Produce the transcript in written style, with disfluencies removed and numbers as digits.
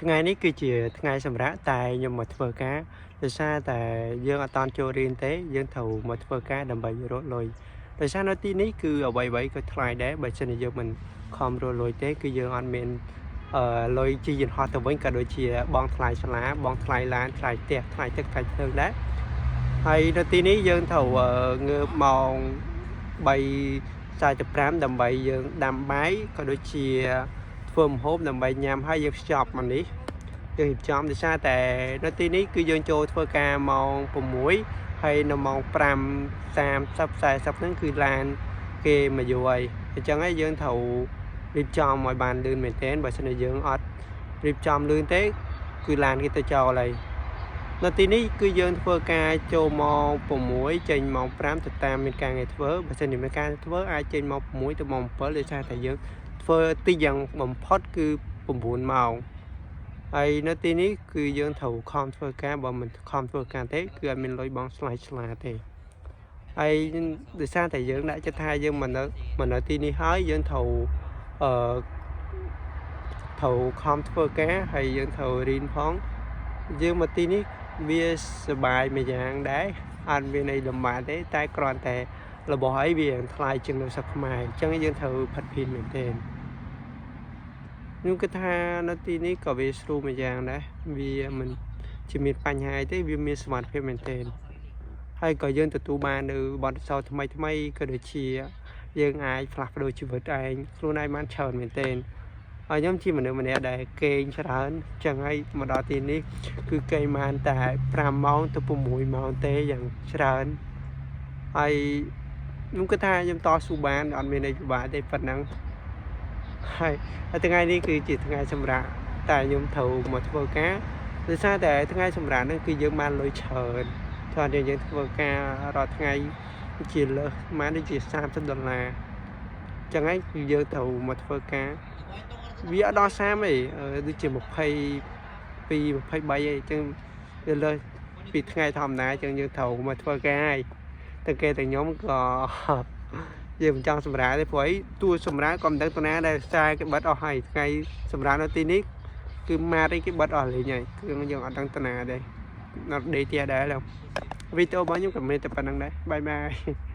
ថ្ងៃនេះគឺជាថ្ងៃសម្រាកតែខ្ញុំមកធ្វើការដោយសារតែយើងអត់តាន់ចូលរៀនទេយើងត្រូវមកធ្វើការដើម្បីរកលុយដោយសារនៅទីនេះគឺអ្វីៗក៏ថ្លៃដែរបើសិនជាយើងមិនខំរកលុយទេគឺយើងអត់មានអឺលុយជិះយន្តហោះទៅវិញក៏ដូចជាបង់ថ្លៃសាលាបង់ថ្លៃឡានថ្លៃផ្ទះថ្លៃទឹកថ្លៃភ្លើងដែរហើយនៅទីនេះយើងត្រូវអឺងើបម៉ោង3:45ដើម្បីយើងដាំបាយក៏ដូចជាធ្វើម្ហូបដើម្បីញ៉ាំហើយយើងខ្ចប់មកនេះយើងរៀបចំដោយសារតែនៅទីនេះគឺយើងចូលធ្វើការម៉ោង6ហើយនៅម៉ោង5:30 40ហ្នឹងគឺឡានគេមកយកហើយអញ្ចឹងហើយយើងត្រូវរៀបចំឲ្យបានលឿនមែនទែនបើមិនជាយើងអត់រៀបចំលឿនទេគឺឡានគេទៅចោលហើយនៅទីនេះគឺយើងធ្វើការចូលម៉ោង6ចេញម៉ោង5ទៅតាមមានការងារធ្វើបើសិនជាមានការធ្វើអាចចេញម៉ោង6ទៅម៉ោង7ដោយសារតែយើងធ្វើតិចយ៉ាងបំផុតគឺ9ម៉ោងហើយនៅទីនេះគឺយើងត្រូវខំធ្វើការបើមិនខំធ្វើការទេគឺអត់មានលុយបង់ស្លាយឆ្លាទេហើយដោយសារតែយើងដាក់ចិត្តថាយើងមកនៅមកនៅទីនេះហើយយើងត្រូវអឺត្រូវខំធ្វើការហើយយើងត្រូវរៀនផងយើងមកទីនេះវាសប្បាយមួយយ៉ាងដែរអត់មានអីលំបាកទេតែគ្រាន់តែរបស់អីវាថ្លៃជាងនៅស្រុកខ្មែរអញ្ចឹងយើងត្រូវផិតភៀនមែនទែនខ្ញុំគិតថានៅទីនេះក៏វាស្រួលមួយយ៉ាងដែរវាមិនជាមានបញ្ហាអីទេវាមានសុវត្ថិភាពមែនទែនហើយក៏យើងទទួលបាននៅបទពិសោធន៍ថ្មីថ្មីក៏ដូចជាយើងអាចផ្លាស់ប្ដូរជីវិតឯងខ្លួនឯងបានច្រើនមែនទែនហើយខ្ញុំជាមនុស្សម្នាក់ដែលគេងច្រើនចឹងហើយមកដល់ទីនេះគឺគេងបានតែ5ម៉ោងទៅ6ម៉ោងទេយ៉ាងច្រើនហើយខ្ញុំគិតថាខ្ញុំតស៊ូបានអត់មានអីពិបាកទេប៉ុណ្ណឹងហើយហើយថ្ងៃនេះគឺជាថ្ងៃសម្រាកតែខ្ញុំត្រូវមកធ្វើការដោយសារតែថ្ងៃសម្រាកហ្នឹងគឺយើងបានលុយច្រើនច្រើនជាងយើងធ្វើការរាល់ថ្ងៃជាលើសប្រហែលដូចជា30ដុល្លារចឹងហើយគឺយើងត្រូវមកធ្វើការវាអត់ដល់30ទេអឺដូចជា22 23អីចឹងវាលើសពីថ្ងៃធម្មតាចឹងយើងត្រូវមកធ្វើការហើយទាំងគេទាំងខ្ញុំក៏ យើងមិនចង់សម្រាកទេព្រោះអីតួសម្រាកក៏មិនដឹងតាណាដែរខ្សែគេបិទអស់ហើយថ្ងៃសម្រាកនៅទីនេះគឺម៉ាតអីគេបិទអស់លេងហើយគឺយើងអត់ដឹងតាណាដែរអត់ដេកផ្ទះដែរវីដេអូរបស់ខ្ញុំក៏មានតែប៉ុណ្ណឹងដែរ bye bye.